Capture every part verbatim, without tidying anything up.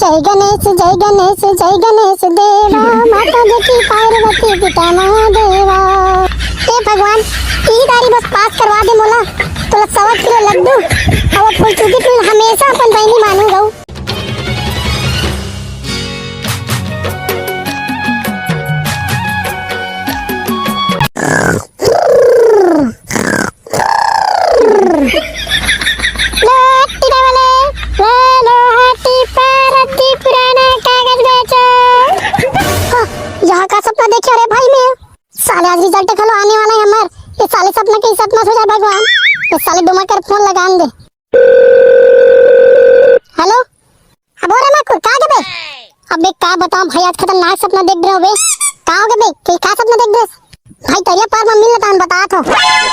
जय गणेश, जय गणेश, जय गणेश देवा, माता देखी पार्वती पिता महादेवा। हे भगवान, ई दारी बस पास करवा दे मोला, तोला सवा किलो लड्डू, अउ फुलचुकी टुरी हमेशा अपन बहिनी मानहूं। लो टिपे वाले, लो लोहा टिपा, रद्दी पुराना कागज बेचो। हाँ, यहाँ का सपना देखे रे भाई मैं। साले आज रिजल्ट खलो आने वाला है हमार। ये साले सपना के सच मत हो जाए भगवान। ये साले डोमा कर फोन लगान दे। हेलो, अब रे मकुर, का गे बे? अबे का बताओ भाई, आज खतरनाक सपना देख रहे हो बे। का हो गे बे? के का सपना देख रहे? भाई तरिया पार में मिल तान बतात हो।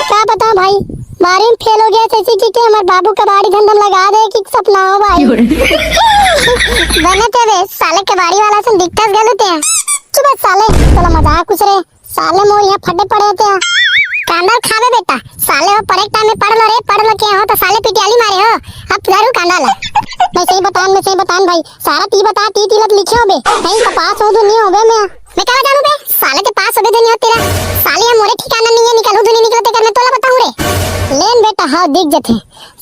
का बताओ भाई, बारहवीं में फेल हो गया, ऐसी की के हमारे बाबू कबाड़ी धंधा में लगा दे कि सपना हो भाई। बने थे बे, साले कबाड़ी वाला से दिक्कत गलत है। चुप बे साले, चलो मजाक कुछ रे। साले मोर यहाँ फटे पड़े थे। कांदा खावे बेटा, साले वो पढ़े टाइम में पढ़ लो रे, पढ़ लो के हो तो साले पिटियाली मारे हो। अब सुधारू कांदा ला। मैं सही बतान, मैं सही बतान भाई, सारा ती बता, ती तिलत लिखे हो बे। नहीं तो पास हो तो नहीं हो बे मैं। मैं क्या जानू बे, साले ते पास हो बे तो नहीं हो तेरा। साले हम मोरे ठिकाना नहीं है, निकलू तो नहीं निकलते कर मैं तोला बताऊं रे। लेन बेटा, हाँ दिख जथे।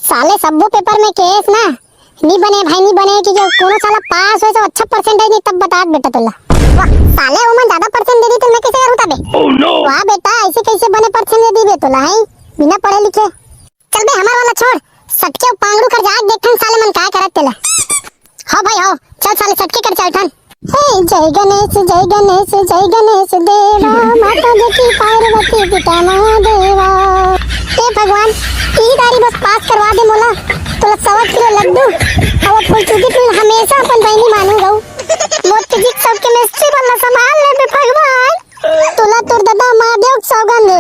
साले सब्बो पेपर में केस ना, नी बने भाई, नी बने कि जो कोनो साला पास होए तो अच्छा परसेंटेज नहीं तब बतात बेटा तोला। वाह, साले ओमन ज्यादा परसेंट दे दी तो मैं कैसे करूँ तबे? Oh no! वाह बेटा, ऐसे कैसे बने परसेंट दे दी बे तोला, हैं? बिना पढ़े लिखे। चल बे, हमार वाला छोड़, सटके पांगड़ू कर जाके देखथन साले मन काय करत तेला। हो भाई हो, चल साले सटके कर चलथन। हे जय गणेश, जय गणेश, जय गणेश देवा, माता देखी पार्वती पिता महादेवा। हे भगवान, ई दारी बस पास करवा दे मोला, तोला सवा किलो लड्डू, अउ फुलचुकी टुरी हमेशा अपन बहिनी मानहूं। मोर फिजिक्स अउ केमिस्ट्री वाला संभाल ले बे भगवान। तोला तोर ददा महादेव के सौगंध।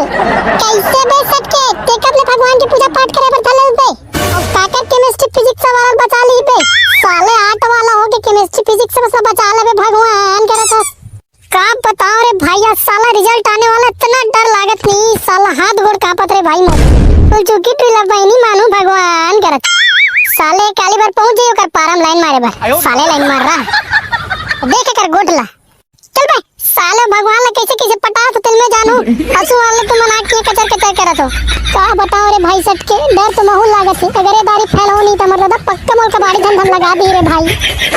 कैसे बे सटके? ते कब ले भगवान के पूजा पाठ करे बर धर ले बे? अउ काकर केमिस्ट्री फिजिक्स वाला बचा ली बे? साले आठ वाला हो के केमिस्ट्री फिजिक्स से बचा ले बे भगवान करत हस। का बताओ रे भाई, आज साला रिजल्ट आने वाला, इतना डर लागत नहीं, साला हाथ गोड़ कांपत रे भाई मोर। फुलचुकी टुरी ला बहिनी मानहूं भगवान करत। साले काली बार पहुंच जाई ओकर पारम लाइन मारे बर। साले लाइन मार रहा। देख कर गोठ ला। चल बे, साले भगवान ला कैसे कैसे पटा तो तिल में जानू। हंसू वाले तुम मना के कचर कचर करत हो। का बताओ रे भाई सटके, डर तो महू लागत है। अगर ये दारी फेल हो नहीं तो मतलब पक्का मोल कबाड़ी धंधा लगा दी रे भाई।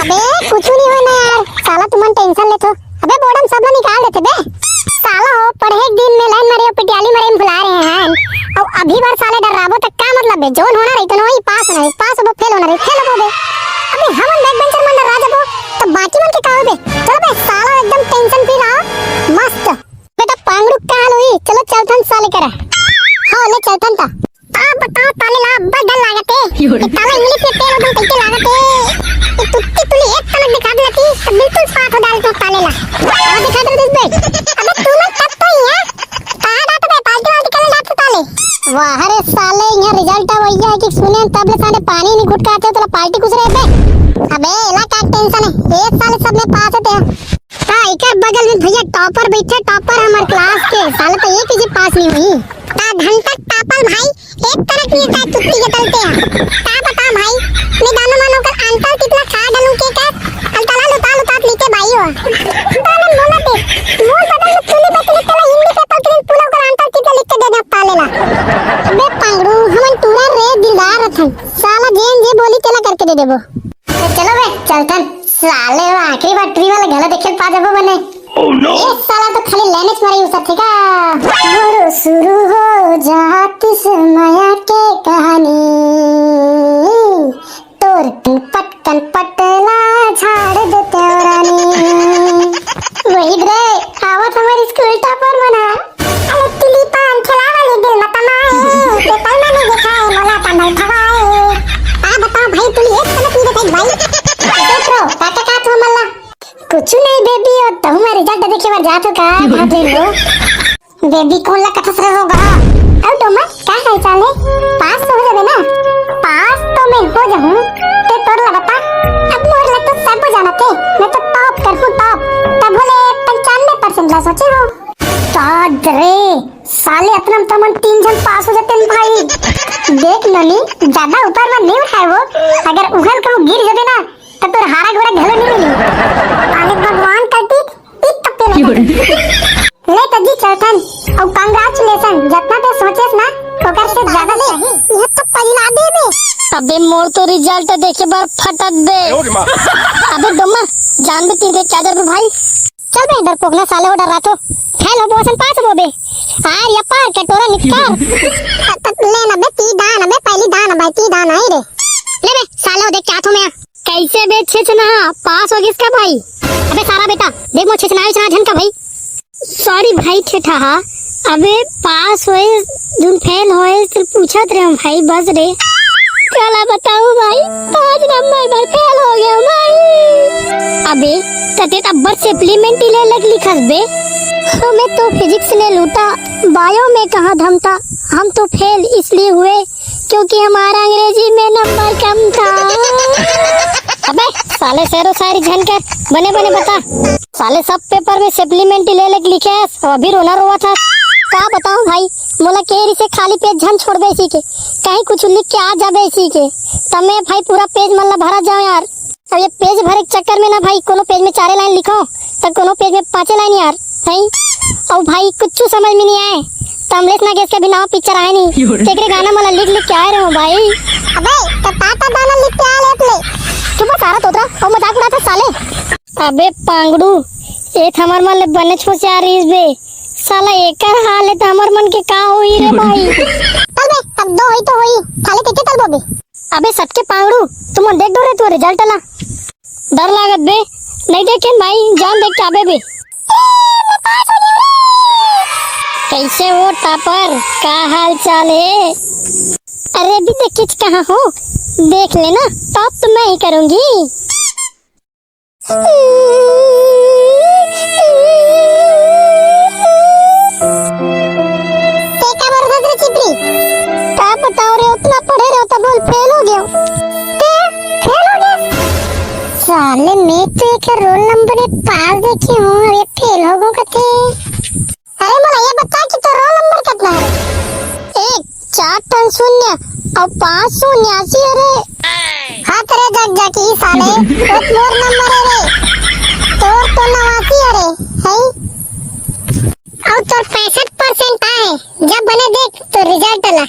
अबे कुछ नहीं होय ना यार, साला तुमन टेंशन लेथो। अबे बोर्ड में सब ला निकाल देथे बे। साला हो पढ़े एक दिन में लाइन मारे पिटियाली मारे में भुला रहे हैं। अउ अभी बार साले डर्राबो त का मतलब बे? जोन होना रही तो वही पास होना रही, पास होबो फेल होना रही, फेल होबो बे। अबे हमन बैक बेंचर मन डर्रा जबो त बाकी मन के का होबे? चलो बे साला एकदम टेंशन फ्री रहो, मस्त। बेटा पांगड़ू का हाल हुई? चलो चलथन साले करा। हाँ ले चलथन ता। का बताओ ताले ला अब्बड़ डर लागत हे। ये ताला इंग्लिश में फेल होदन कहिके लागत हे। ये तुत्ती तुली एक तलक दिखा देती तो बिल्कुल पास हो डालत ताले ला। का दिखा देती बे? अबे तू लोग तब तो ही है। कहाँ डांट बे, पार्टी वार्टी करे डांट ताले। वाह रे साले, यहाँ रिजल्ट आ भैया कि सुने तब ले साले पानी नहीं घुटकाते हो, तोला पार्टी कुछ रहे बे। अबे एला का टेंशन है, एक साल सब में पास होते हैं। का एकर बगल में भैया टॉपर बैठे, टॉपर हमर क्लास के, साले तो एक ही पास नहीं हुई। का घंटा टापल भाई, एक तरह की का चुप्पी के तलते हैं। का बता भाई, मैं दानो मानो कर अंकल कितना खा डालू के कर, अंकल लुटा लुटा लेके भाई हो। ताले मोला दे, मोर बदल में तूने बतले तला हिंदी पेपर के दिन पूरा कर अंकल कितना लिख के दे दे ताले ला। बे पांगड़ू, हमन पूरा रे दिलदार रथन, साला जेन जे बोली तेला करके दे देबो। तो चलो बे, चलथन। साले वो आखिरी बार ट्री वाला घला देखे पा जाबो बने। Oh no! ये साला तो खाली लाइनेच मारे उसा थे का। मोरो शुरू हो जात समय के कहानी। तोर पटकन पटला झाड़ देते रानी। वही रे, आवत हमारी स्कूल टॉपर बना। अरे तुली पान खिलावा ले दिल मत माए, पेपर में नहीं दिखाए, मोला ता नहीं खवाए। आ बता भाई, तुली एक तलक नहीं दिखाई भाई। देख रो, काका का तू मल्ला। कुछ नहीं बेबी, और तहु मैं रिजल्ट देखे बार जात हो का, भाग ले लो। बेबी कौन ला कथस रहे होगा? अब डोमा, का है चाले? पास तो हो जाबे ना? पास तो मैं हो जाऊँ, ते तोर ला बता। अब मोर ला तो सब जानते, मैं तो टॉप कर हूँ टॉप। तब बोले पंचानवे परसेंट ला सोचे हो। साथ रे, साले अतना में तो हमन तीन झन पास हो जाते हैं भाई। देख ननी, ज्यादा ऊपर में नहीं उठाए वो, अगर उहन कहूँ गिर जाते ना, तो तोर हारा घोड़ा घलो नहीं कथन, अउ congratulation, जतना ते सोचेस ना, ओकर से ज्यादा सही। ये तो पहिला दे दे। अबे मोर तो result देखे बर फटत बे। अबे डोमा, जान बे तीन के क्या जरूर भाई। चल बे, डरपोक ना साले हो डर्राथो। Fail होबो असन pass होबो बे। आर या पार कटोरा निकाल। त, त, ले ना बे, ती दान बे, पहली दान बे, ती दान आई रे। ले बे, साले हो देख क्या थो मैं। कैसे बे छेछना, pass हो गिस का भाई? अबे सारा बेटा, देख मोर छेछना, छेछना झन का भाई। Sorry भाई ठेठा हा, अबे pass होए धुन fail होए, सिर्फ पूछत रहे हूँ भाई, बस रे। काला बताऊँ भाई, पाँच नंबर पर fail हो गया हूँ भाई। अबे, तते तब्बर supplementary ले लग लिखस बे। हमें तो physics ने लूटा, bio में कहाँ दम था, हम तो fail इसलिए हुए क्योंकि हमारा अंग्रेजी में नंबर कम था। अबे, साले शेरो शायरी झन कर, बने बने बता। साले सब paper में supplementary ले लेके लिखे हस, अउ अभी रोना रोवत हस। का बताऊं भाई, मोला केरी से खाली page झन छोड़बे इसी के, कहीं कुछ लिख के आ जाबे इसी के, तमे भाई पूरा page मन ला भरा जाओ यार। अब ये page भरे के चक्कर में ना भाई, कोनो page में चारे line लिखो, त कोनो page में पांचे line यार, हैं? अउ भाई कुछ समझ में नहीं आए, त अमलेश नागेश के भी नवा picture आए नहीं, केकरे गाना मन ला लिख लिख के आए रहे हो भाई। अबे, त ता ता गाना लिख के आ लेत ले। चुप सारा तोतरा, अउ मजाक उड़ात हस साले। अबे पांगड़ू, ए त हमर मन ले बनेच होशियार रहिस बे। साला एकर हाल हे त हमर मन के का होही रे भाई? चल बे, अब दो होई तो होई, थाले के के तलबो बे? अबे सटके पांगड़ू, तुमन देख डो रे तोर result ला। डर लागत बे, नहीं देखेन भाई, जान देख के आबे बे। कैसे हो topper, का हाल चाल हे? अरे अभी देखे कहाँ हो, देख लेना, top तो मैं ही करूंगी। ते का बर हंस रे चिपरी? का बताओ रे, उतना पढ़े रहो तो बोल फेल हो गया। ते फेल हो गया? साले मैं तो एक रोल नंबर में पास देखे हूँ, अरे फेल हो गो कथे। अरे मोला ये बता कि तोर रोल नंबर कितना है? एक चार ठन शून्य अउ पांच सौ उन्यासी। अरे हाथ रे जग जग ई साले, वो मोर नंबर है रे, तोर तो नवासी है रे, हैं? अउ तोर पैंसठ परसेंट आए, जब बने देख तो रिजल्ट ला।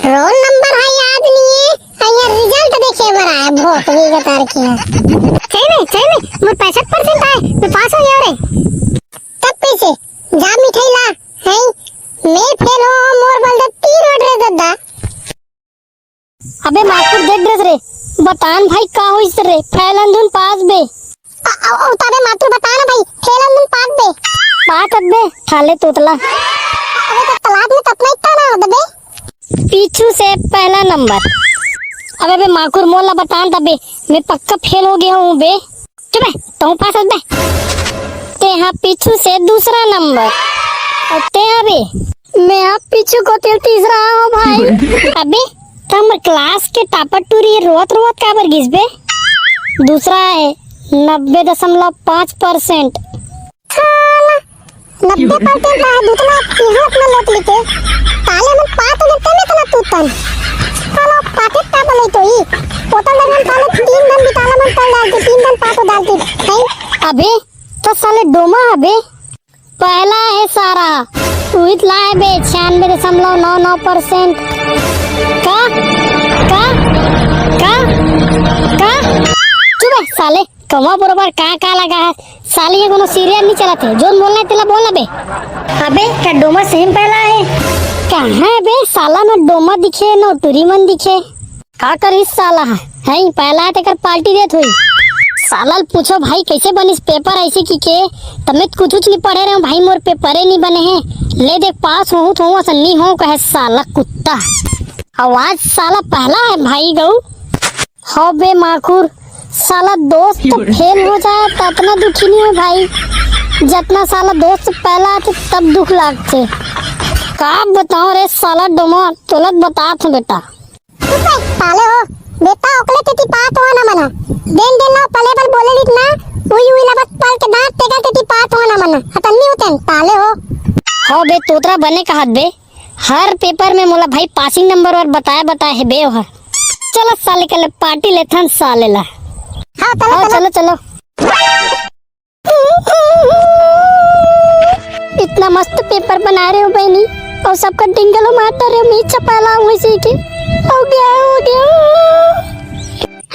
रोल नंबर है याद नहीं है, अइया रिजल्ट देखे बर आए, भोकनी के तार के। सही में, सही में, मोर पैंसठ परसेंट आए, मैं पास हो गया रे। तब कैसे? जा मिठाई ला, हैं? मैं फेल हो, मोर बल दे तीन वोट रे दद्दा। अबे माथुर देख ड्रेस रे, बतान भाई का होइस रे, फेल अंधुन पास बे। अ-, अ-, अ-, तबे माथुर बता ना भाई, फेल अंधुन पास बे। बात अब बे, ठाले तोतला। अबे तो तलाक में ततना इतना ना हो बे। पीछू से पहला नंबर। अबे बे माकुर मोला बतान तबे, मैं पक्का फेल हो गया हूँ बे। चुप है, तहूँ पास बे। ते हाँ पीछू से दूसरा नंबर। अउ ते हाँ बे, मैं हाँ पीछू को तेल तीसरा हूँ भाई। अबे, तम क्लास के टापर टूरी रोवत रोवत काबर गिस बे? दूसरा है नब्बे दशमलव पाँच परसेंट। साला, नब्बे परसेंट का है, दूसरा यहाँ अपना लोट लेके। ताले मन पात हो गए, तेमे इतना तू तन। साला, पाते का बोले तो ही। बोतल दे मन ताले तीन दिन बिताला मन तल डाल के, तीन दिन पात हो डाल के। नहीं? अबे, तो साले डोमा अबे। पहला है सारा। उहित लाए बे, छियानवे दशमलव नौ नौ परसेंट। का? का? का? का? चुप है साले। कमा बरोबर का का लगा है? साले ये कोनो सीरियल नहीं चलत है। जोन बोलना है तेला बोल ना बे। अबे, का डोमा सही में पहला है? कहाँ है बे? साला न डोमा दिखे, न टूरी मन दिखे। का करिस साला? हैं, पहला है तेकर पार्टी देत हुई। साला ल पूछो भाई कैसे बनिस पेपर ऐसे कि के? तब मैं कुछ नहीं पढ़े रहे हूँ भाई, मोर पेपरे नहीं बने हैं। ले देख पास होहूँ तो होहूँ, असन नहीं हो कहे साला कुत्ता। आवाज साला पहला है भाई गऊ। हो बे माखुर, साला दोस्त तो फेल हो जाए त अतना दुखी नहीं हो भाई, जतना साला दोस्त पहला आथे तब दुख लागथे। का बताओ रे साला डोमा, तोला बतात हूँ बेटा। चुप रे, साले हो, बेटा ओकले तेती पात हो ना मना। देन देन ना पले बल बोले लिख ना, उई उई लबत पल के दांत तेगा तेती पात हो ना मना। हतन्नी उतन, साले हो। हो बे तोतरा बने कहत बे, हर पेपर में मोला भाई पासिंग नंबर वर बताए बताए हे बे ओहर। चलो साले के ले पार्टी लेथन साले ला। हाँ, चलो, हाँ, चलो। चलो, चलो। इतना मस्त पेपर बना रहे हो बहनी, अउ सबका डिंगल मार रहे हो, मैं छपा लाऊं इसी के। हो गया, हो गया।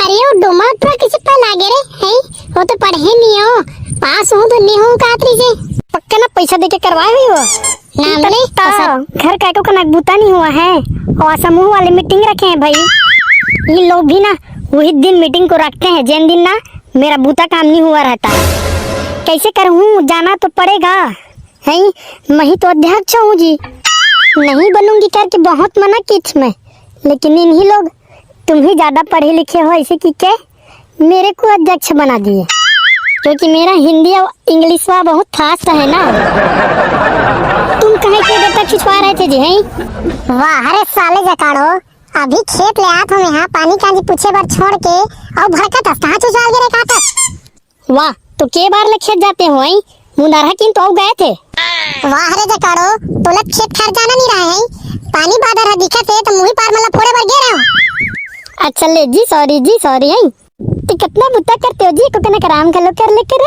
अरे, वो डोमा पूरा किसी पर लागे रे, हैं? वो तो पढ़े नहीं हो, पास हो तो नहीं हो कातरी से। पक्का ना पैसा देके करवाए हुई हो? नाम ले, तो पैसा। घर का को कनक बूता नहीं हुआ है, और समूह वाले मीटिंग रखे हैं भाई। ये लोग भी ना वही दिन मीटिंग को रखते हैं, जिन दिन ना मेरा बूता काम नहीं हुआ रहता। कैसे करूँ, जाना तो पड़ेगा। हैं, मैं ही तो अध्यक्ष हूँ जी। नहीं बनूंगी करके बहुत मना की थी मैं, लेकिन इन्हीं लोग, तुम ही ज्यादा पढ़े लिखे हो ऐसे की के मेरे को अध्यक्ष बना दिए, क्योंकि मेरा हिंदी और इंग्लिश वा बहुत फास्ट है ना। तुम कहे के बेटा खिंचवा रहे थे जी, हैं? वाह रे साले जकाड़ो, अभी खेत ले आत हूँ यहाँ पानी कांजी पूछे बर छोड़ के, अउ भड़कत हस कहाँ चुचवाल गिरे काटत। वाह, तो के बार ले खेत जाते हो, हैं? मुंदारहा किन तो अउ गए थे। वाह रे जकाड़ो, तोला खेत खार जाना नहीं रहा है, पानी बादर ह दिखत है तो मुही पार मला फोड़े बर गे रहे हो। अच्छा ले जी, सॉरी जी, सॉरी है। तो कितना बुता करते हो जी, को कनक आराम कर लो, कर ले करो।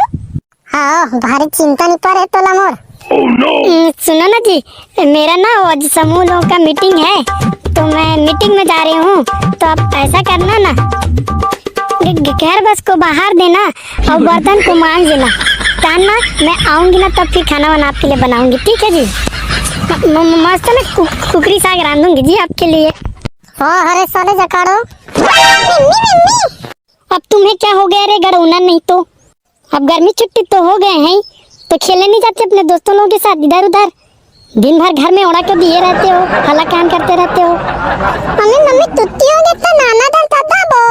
हाँ, भारी चिंता नहीं पड़े तोला मोर। हम्म, सुनो ना जी, मेरा ना वो आज समूह लोगों का मीटिंग है, तो मैं मीटिंग में जा रही हूँ, तो आप ऐसा करना ना, घ-, घ-, घर बस को बाहर देना और बर्तन को मांज देना, तान ना मैं आऊंगी ना तब फिर खाना वाना आपके लिए बनाऊंगी, ठीक है जी? म-, म-, मस्त ना कु-, कुकरी साग रांधूंगी जी आपके लिए। हाँ, अरे साले जकाड़ो। अब तुम्हें क्या हो गया रे गड़ौना, नहीं तो अब गर्मी छुट्टी तो हो गए हैं, तो खेलने नहीं जाते अपने दोस्तों लोगों के साथ इधर उधर? दिन भर घर में ओढ़ा के दिए रहते हो, हला काम करते रहते हो। मम्मी, मम्मी, तुत्ती हो गए तो नाना दर दादा बो।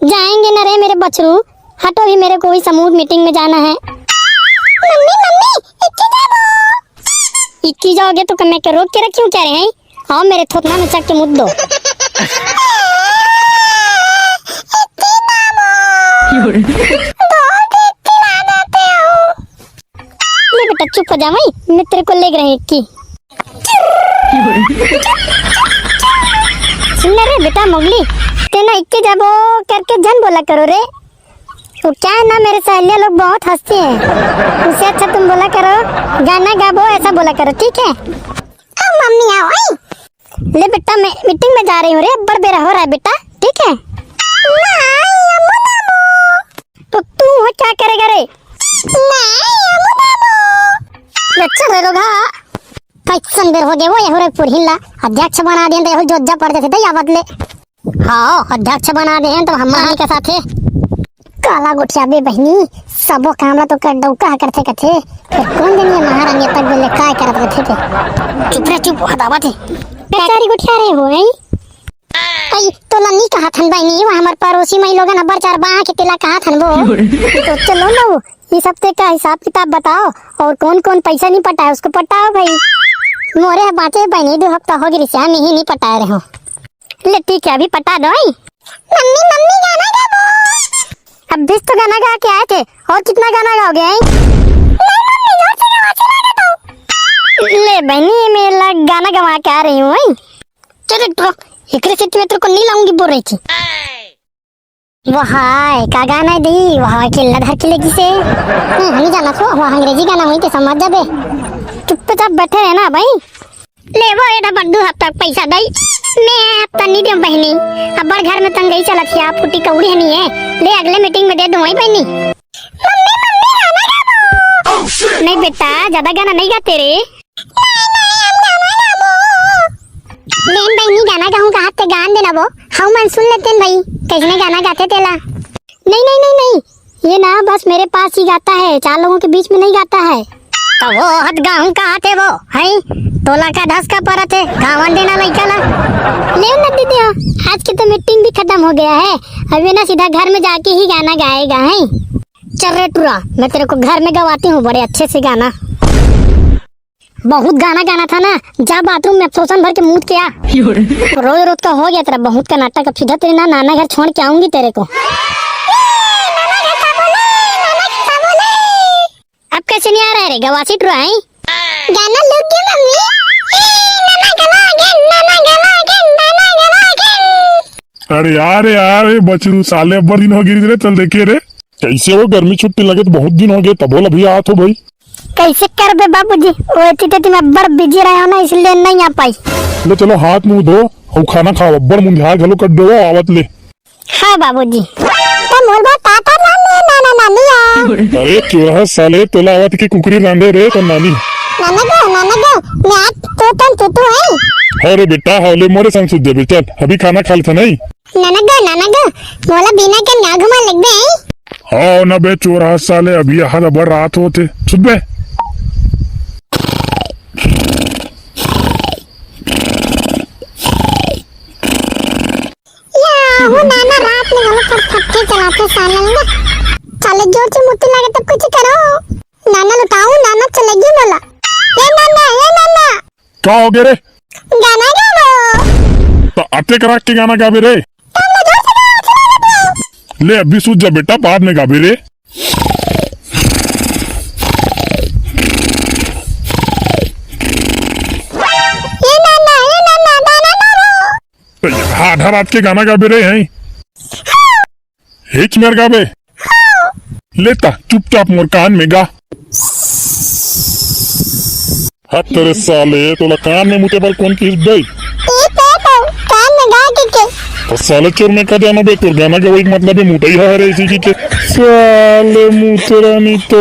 जाएंगे ना रे मेरे बछरू, हटो भी, मेरे को भी समूह मीटिंग में जाना है। मम्मी, मम्मी, इक्की जाबो। इक्की जाओगे तो मैं क्या रोक के रखी हूँ क्या रे, हैं? आओ मेरे थोथना में चक के मुद दो। इक्की जाबो। बहुत इक्की ला देते हो। ले बेटा चुप हो जा भाई, मैं तेरे को ले रही इक्की। सुन ना रे बेटा मोगली, तेना इक्की जाबो करके झन बोला करो रे। वो क्या है ना, मेरे सहेलियां लोग बहुत हंसती हैं। उससे अच्छा तुम बोला करो, गाना गाबो, ऐसा बोला करो, ठीक है? हाँ मम्मी, आओ, आई। ले बेटा, मैं मीटिंग में जा रही हूँ रे, बड़ बेरा हो रहा है बेटा, ठीक है? नहीं, अम्मू ना बो। तो तू वहाँ क्या करेगा रे? नहीं, अम्मू ना बो। ले चल रे लोग, हाँ। कैसन बेर हो गए वो यहू रे पुरहिन ला अध्यक्ष बना दें तो यहू जोज्जा पड़ जाते दया बदले। हाँ, अध्यक्ष बना दे हैं तो हम महारानी के साथे। काला गोठिया बे बहिनी, सबो काम ला तो कर डौका ह करथे कथे। फिर कौन जनिए महारानी तक बोले काय करत रथे ते। चुप रे, चुप, हदावत है। बेचारी गोठिया रे हो गई। आई, तोला नी कहा थन बहिनी, वो हमर पड़ोसी मई लोगन अब्बड़ चार बा के तेला कहा थन वो। तो चलो ना वो, ये सब ते का हिसाब किताब बताओ और कौन कौन पैसा नहीं पटाए उसको पटाओ भाई। मोरे ह बाँचे बहिनी, दो हफ्ता हो गई रिश्या, मैं ही नहीं पटाए रहे हो। ले ठीक है, अभी पटा दो, आई। मम्मी, मम्मी गाना गाबो। अब बीस तो गाना गा के आए थे, और कितना गाना गाओगे, आई? नहीं मम्मी, जोर से गाओ, अच्छा लगा तो। ले बहनी, मैं ला-, गाना गवा के आ रही हूँ, आई। चल एक तो, एकरे से मैं तेरे को नहीं लाऊंगी बोल रही थी। वो हाय, का गाना है दई? वो हाय, किल्ला धर के लेगी से। हम्म, नहीं जाना सो, वो अंग्रेजी गाना वहीं ते समझ जाबे। चुपचाप बैठे रहना भाई। ले वो एटा बड्डू हफ्ता पैसा दई, मैं हफ्ता नहीं देव बहनी। अब्बड़ घर में तंगई चलत हिया, फूटी कौड़ी हनी है। ले अगले मीटिंग में दे दूं, आई बहनी। मम्मी, मम्मी, गाना गाबो। नहीं बेटा, ज्यादा गाना नहीं गाते रे। नहीं, नहीं, हम गाना गाबो। लेन बहनी, गाना गाऊं कहा ते गान देना वो, हम मन सुन लेते हैं भाई, कैसने गाना गाते तेला। नहीं, नहीं, नहीं, नहीं, ये ना बस मेरे पास ही गाता है, चार लोगों के बीच में नहीं गाता है। तो वो हद गाऊं कहा थे वो, हैं? तोला का धस का परत है, गावन देना लइका ला। ले न दीदी, आज की तो मीटिंग भी खत्म हो गया है, अब ये ना सीधा घर में जाके ही गाना गाएगा, हैं? चल रे टुरा, मैं तेरे को घर में गवाती हूँ बड़े अच्छे से गाना। बहुत गाना गाना था ना, जा बाथरूम में अफसोसन भर के मूत के आ। रोज रोज का हो गया तेरा बहुत का नाटक, अब सीधा तेरे ना नाना घर छोड़ के आऊंगी तेरे को। अब कैसे नहीं आ रहा है रे गवासी टुरा, हैं? गाना लग गया मम्मी। ए, नाना गला गया, नाना गला गया, नाना गला गया। अरे यार, यार, ए बछरू, साले अब्बड़ दिन हो गिरी रे, चल देखे रे। कैसे हो, गर्मी छुट्टी लगे तो बहुत दिन हो गए, तभो ल अभी आत हो भाई। कैसे करबे बाबूजी, वो एती तेती में बड़ बिजी रहे हो ना, इसलिए नहीं आ पाई। ले चलो हाथ मुंह धो अउ खाना खाओ, बड़ मुंधियार घलो कर देवो आवत ले। हाँ बाबूजी। तो मोर बर का का रांधे नाना नानी हा? अरे चोरहा साले, तोला आवत के कुकरी रांधे रे तो नानी। नाना गो, नाना गो, मैं आज तो तन तू तू है। अरे बेटा, हवले मोरे संग सुत जाबे, चल अभी खाना खा लेथन नहीं। नाना गो, नाना गो, मोला बिना के ना घुमा लगबे हैं। हाँ ना बे चोरहा साले, अभी यहाँ बड़ रात होथे, सुत बे। याहू नाना रात में घलो फटफटी चलाथे सालन गा। साले जोर से मुत्ती लागे तब कुछ करो। नाना लुटाऊ, नाना चलेगी मोला। ए नाना, ए नाना। का हो गे रे? गाना गाबो। त अतेक रात के गाना गाबे रे? तब ले जोर से गाओ, चला जाते हैं। ले अभी सूत जा बेटा, बाद में गाबे रे। ए नाना, ए नाना, गाना गाबो। त आधा रात के गाना गाबे रे हैं? हेच मेर गाबे? ले ता चुपचाप मोर कान में गा। हट तेरे साले, तोला कान में मुते बर कोन किहिस बे? ई पे तो कान में गा के के। त साले चोर, मैं का जानो बे, तोर गाना गवई के मतलब हे मुतई ह रे इसी की के। साले मुतरा नहीं तो।